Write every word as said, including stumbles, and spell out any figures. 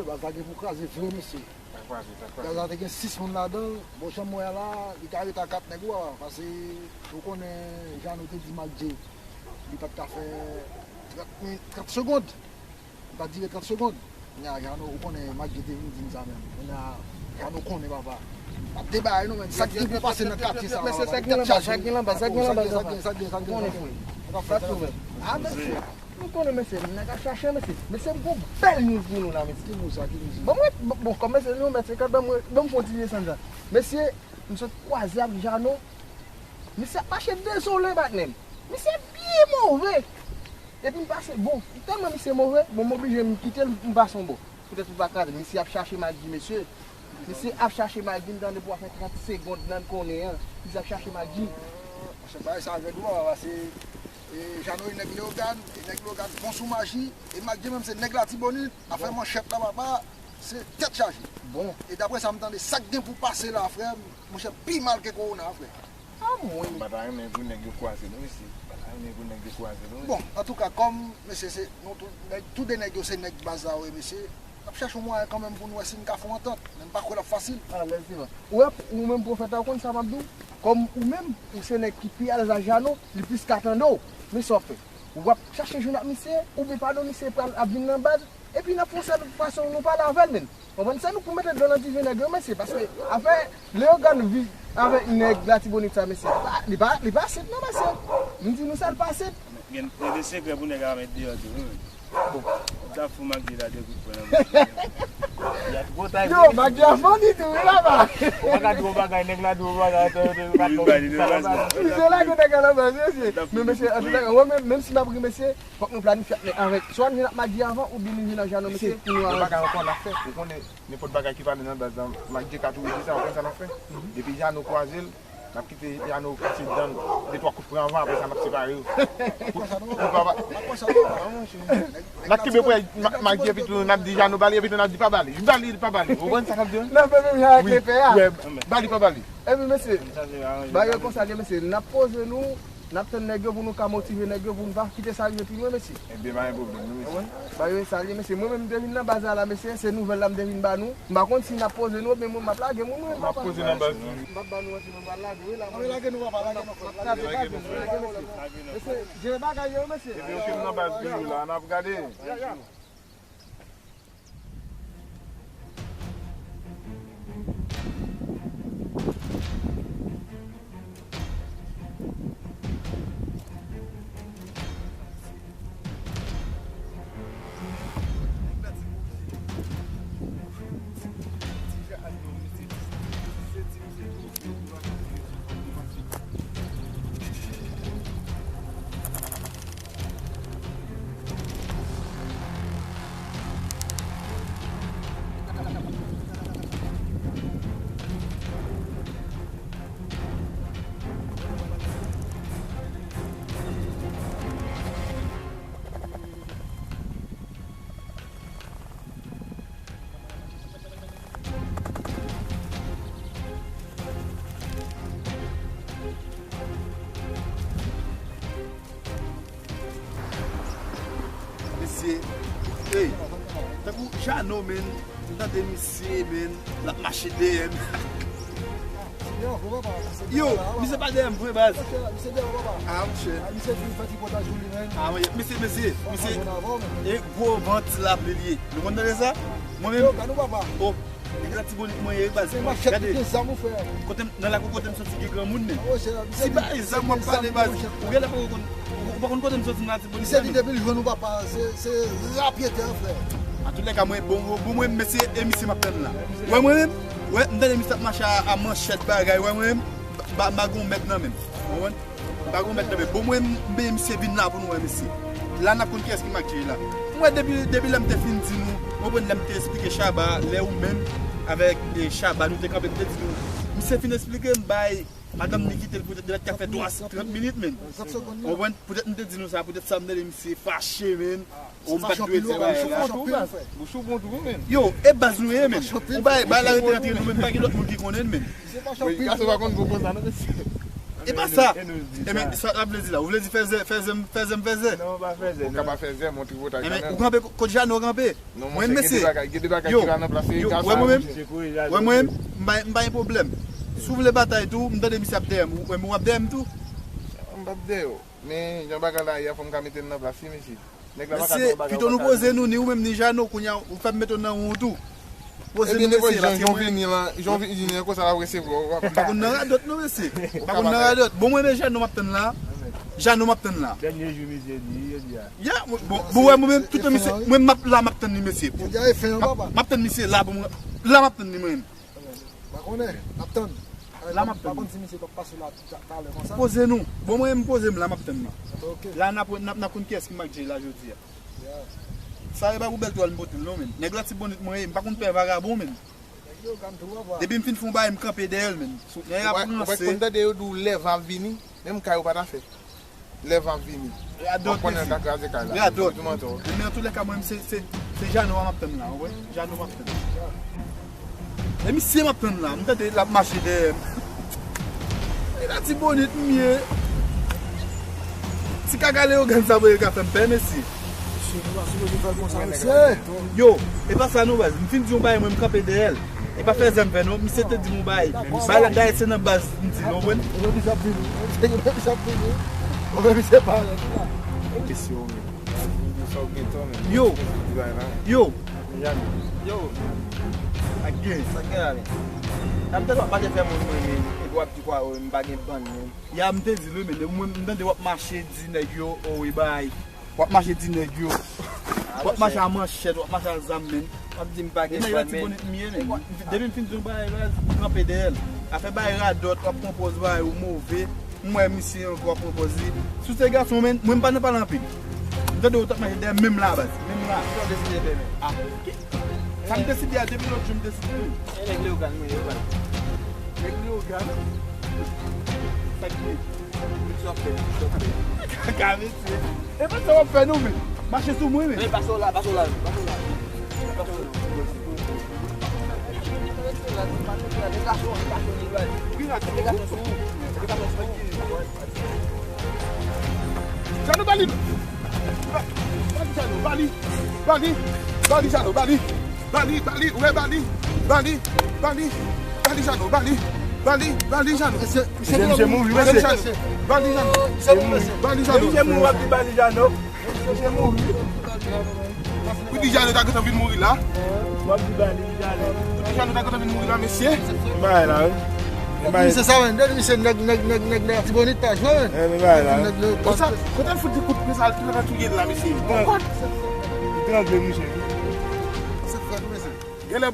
Baz la gen pou kraze vre, mesye. Sa kraze, sa kraze. Gaz la te gen sis moun ladan l. Bon, jan m wè a la, li ka ret a kat nèg ou a, paske ou konnen Jeannot te di Mac Dje li pa t ka fè trant min, trant segond. Li pa t dire trant segond. Kounye a, Jeannot, ou konnen Mac Dje te vin di m sa menm. Kounye a, Jeannot konnen, papa. Ap debay nou menm. Sa k gen pou pase nan katye sa, mesye, sa k gen anba, sa k gen anba, sa k gen anba, sa k gen, sa k gen, sa k gen, sa k gen. Konnen, frè. Sa k gen. Ah, mesye. Nou konnen, mesye, nèg ap chache, mesye. Mesye, m gon bèl news pou nou la, mesye. Ki news sa, ki news? Bon, mwen, bon, bon, kòm mesye, nou mèt senkant, ban mwen, ban m fè yon ti desann sa. Mesye, m sot kwaze ak Jeannot. Misye ap mache dezole, patnè m. Misye byen move. Epi m pase, bon, tèlman misye move, bon, m oblije m kite l, m pase yon bò. Poutèt pou pa kraze, misye ap chache Mac Dje, mesye. Misye ap chache Mac Dje, m tande pou al fè trant segond nan l konnen an. Misye ap chache Mac Dje. Monchè, bagay sa rèd wi, papa, se, e, Jeannot e nèg Leyogàn, e nèg Leyogàn bon sou maji, e Mac Dje menm se nèg Latibonit, afè manchèt la, papa, se tèt chaje. Bon. E daprè sa m tande, sa k gen pou pase la, frè m, monchè, pi mal ke kowona, frè. Ah, mwen. M pa ta renmen pou nèg yo kwaze, non, mesye. M pa ta renmen pou nèg yo kwaze, non, mesye. Bon, antouka, kòm, mesye, se, nou tou, nèg, tou de nèg yo se nèg baz la, wi, mesye. N ap chèche yon mwayen kanmenm pou n wè si n ka fè yon antant, men m pa kwè l ap fasil. Alèz, Ivan. Ou wè, ou menm pwofèt la, ou konn sa m ap di w? Kòm ou menm, ou se nèg ki pi alèz ak Jeannot, li plis ka tande w. Men sa w ap fè. W ap chache jwenn ak misye, oubyen padon misye pral ap vin nan baz, epi n ap fè yon sèl fason nou pale avè l, menn. Konprann? Se nou pou mete dlo nan diven nèg yo, mesye, paske afè Leyogàn viv avèk nèg Latibonit sa, mesye, li pa, li pa, li pa senp non, mesye. M di nou sa, li pa senp. Gen, gen de sekrè pou nèg a met deyò tou, wi, menn. Bon. Ou ta fou Mac Dje la de kout pwen nan bouch li. Yo, Mac Dje a funny tou, wi, papa. Ou pa ka di yon bagay, nèg la di yon bagay, atò, yo te, yo pa di sa la. Misye lage nèg a nan baz, mesye. Men, mesye, antouka, mwen menm, menm si m ap ri, mesye, fòk nou planifye avèk, swa n vin ak Mac Dje avan, oubyen n vin ak Jeannot, mesye, pou nou aranje. Bagay ankò n ap fè, ou konnen, nenpòt bagay ki pale nan baz la, Mac Dje ka tou redi sa, ou konn sa n ap fè? Depi Jeannot kwaze l, n ap kite Jeannot kase dan l, de twa kout pwen anvan, apre sa, n ap separe yo. Pou, pou pa, pa, n ap kenbe pwen, Ma-, Mac Dje, epi tou, n ap di Jeannot ba li, epi tou, n ap di pa ba li. Ba li, pa ba li. Ou konn sa n ap di, wi? N ap fè menm jan ak lepè a. Wi, ba li, pa ba li. Epi, mesye, bagay yo konsa l ye, mesye, n ap poze nou, n ap tann nèg yo pou nou ka motive nèg yo pou nou pa kite sa rive pi lwen, mesye. Ebyen, pa gen pwoblèm, non, mesye. Bagay yo sa l ye, mesye. Mwen menm, m te vin nan baz la, la, mesye, se nouvèl la m te vin ba nou. M pa konn si n ap poze nou, men mwen, m ap lage moun, mwen, m ap poze nan baz. M ap ba nou anti, mwen pral lage, wi, la. Lage nou, papa, lage nou, frè. Lage, lage nou, frè. Mesye, jere bagay yo, mesye. Epi yo kem nan baz toujou la, n ap gade. Ya, ya. Mesye, ey, tankou Jeannot, menn, m tande misye, menn, l ap mache dèyè m. Yo, misye pa dèyè m vre, baz. Ah, monchè. Ah, wi, mesye, mesye, misye, e gwo vant lapli li ye. Nou konn tande sa? Mwen menm. Oh, nèg Latibonit mwen ye, baz. Gade. Kote m, nan lakou kote m soti gen granmoun, menn. Si pa e zam w ap pale, baz. Ou genlè poko konn, ou pa konn kote m soti nan Latibonit. Misye di depi l jwenn ou, papa, se, se rapyetè, frè. Antoulèka, mwen, bon, bon, bon, mwen, mesye, e misye m ap tann la. Wè mwen menm, wè, m tande misye ap mache a, a manchèt bagay, wè mwen menm, m pa, m pa gon mèt nan men m. Ou konprann? M pa gon mèt nan men m. Bon, mwen, m, m, misye vin la pou nou wè, mesye. La n ap konn kiyès ki Mac Dje la. Mwen, depi, depi lè m te fin di nou, ou konprann, lè m te esplike Shabba, lè ou menm avèk, e, Shabba, nou te kanpe, m te di nou, misye fin esplike m bay madanm ni kite l poutèt de lèt ka fè twa, trant minit, menn. Ou konprann? Poutèt m te di nou sa, poutèt sa m tande misye fache, menn. Ou m pa t dwe di bagay la. Bouch ou bon tou, menn. Yo, e baz nou ye, menn. Ou bay, bay la rete antre nou, menn. Pa gen lòt moun ki konnen, menn. Gason pa konn bon konsa, non, mesye. E pa sa. E men, sa l ap vle di la? Ou vle di fèzè, fèzè, fèzè, fèzè? Non, pa fèzè, non. Ou ka pa fèzè, men ou tripotay kanmenm. E men, ou kanpe kot Jano kanpe. Non, monchè, gen de bagay, gen de bagay ki pa nan plas, e gason. Wè mwen menm, m pa gen pwoblèm. Si w vle batay tou, m tande misye ap dèyè m. Ou menm w ap dèyè m tou? M p ap dèyè w. Men, jan bagay la ye a, fò m ka mete l nan plas, wi, mesye. Nèg la pa ka fè yon bagay. Mesye, pito nou poze nou, ni ou menm, ni Jano, kounye a, ou fè m mete w nan wont tou. Poze nou, mesye, paske mwen. Jan w vini la, jan w vini an konsa l ap resevwa w. M pa konn nan radòt non, mesye. M pa konn nan radòt. Bon, mwen, men Jano m ap tann la. Jano m ap tann la. Dènye jou misye di, yo di a. Ya, bon, bon, wè, mwen menm, tout tan misye, mwen, m ap la, m ap tann li, mesye. M ap tann misye la, bon, la, m ap tann li, mwen menm. Pa konnen, n ap tann. La, m ap tann. Pa konn si misye p ap pase la ta-, talè konsa. Poze nou. Bon, mwen, m poze m la, m ap tann li. Ok. La, n ap, n ap, n ap konn kiyès ki Mac J la jodi a. Sa e pa pou bèl twal m pote l non, men. Nèg Latibonit mwen ye, m pa konn pè vagabon, men. Depi m fin fè yon bagay, m kanpe dèyè l, men. Nèg ap ranse. Ou pa konn tande yo di w lè va vini, menm kay ou pa ta fè. Lè va vini. W ap konnen l ka kraze kay la. Radòt. Men antouka, mwen, se, se, se Jano a m ap tann la, w konprann? Jano m ap tann. E misye m ap tann la, m tande l ap mache dèyè m. E Latibonit m ye. Ti kaka Leyogàn sa voye ka fè m pè, mesye. Mesye, nou pa sipoze fè l konsa, mesye. Yo, e pa sa non, baz. M fin di yon bagay, mwen, m kanpe dèyè l. E pa fè zèm fè non, misye te di m yon bagay. Bagay la dayè se nan baz, m di l, w konprann? E yo di sa ap vini. E yo di sa ap vini. Bon, men misye parèt la. Yo. Yo. Yo. Sa k gen? Sa k gen la, men? N ap tande w ap mache fè moun mwen, men, epi w ap di kwa, o, m pa gen bann, men. Ya, m te di l, wi, men, mwen, m tande w ap mache di nèg yo, o, wi, bay. W ap mache di nèg yo. W ap mache a manchèt, w ap mache a zam, men. W ap di m pa gen fanm, men. Nèg Latibonit m ye, men. Depi m fin di yon bagay la, m kanpe dèyè l. Afè bay radòt, w ap pran pòz bagay ou move. M wè misye ankò pran pòz li. Si w se gason, men, mwen m pa nan pale anpil. M tande w t ap mache dèyè m menm la, baz. Menm la. Sa w deside fè, men? Ah, ok. Sa m deside a, depi lòt jou m deside, men. E nèg Leyogàn, mwen, yo pral. Nèg Leyogàn? Sa k gen? Sa w ap fè? Sa w ap fè? Kaka, mesye. E pa sa w ap fè non, men. Mache sou mwen, men. Men pase w la, pase w la, pase w la. Pase w la. Jano, ba li. Ba, ba li, Jano, ba li. Ba li. Ba li, Jano, ba li. Ba li, ba li, ou wè, ba li. Ba li, ba li. Ba li, Jano, ba li. Ba li, ba li, Jano. Mesye, mesye, mesye mouri, mesye. Ba li, Jano. Mesye mouri, mesye. Ba li, Jano. Mesye mouri, w ap di ba li, Jano. Mesye mouri. Ou di Jano ta gentan vin mouri la. W ap di ba li, Jano. Ou di Jano ta gentan vin mouri la, mesye. Bay la, wi. Misye sa, men, misye nèg, nèg, nèg, nèg, nèg Latibonit pa jwe, men. Eh, men bay la. Nèg, nèg, kote, kote l fout di kout pye sa, l touye l la, mesye. Li trangle, misye. Sa fè, mesye. Genlè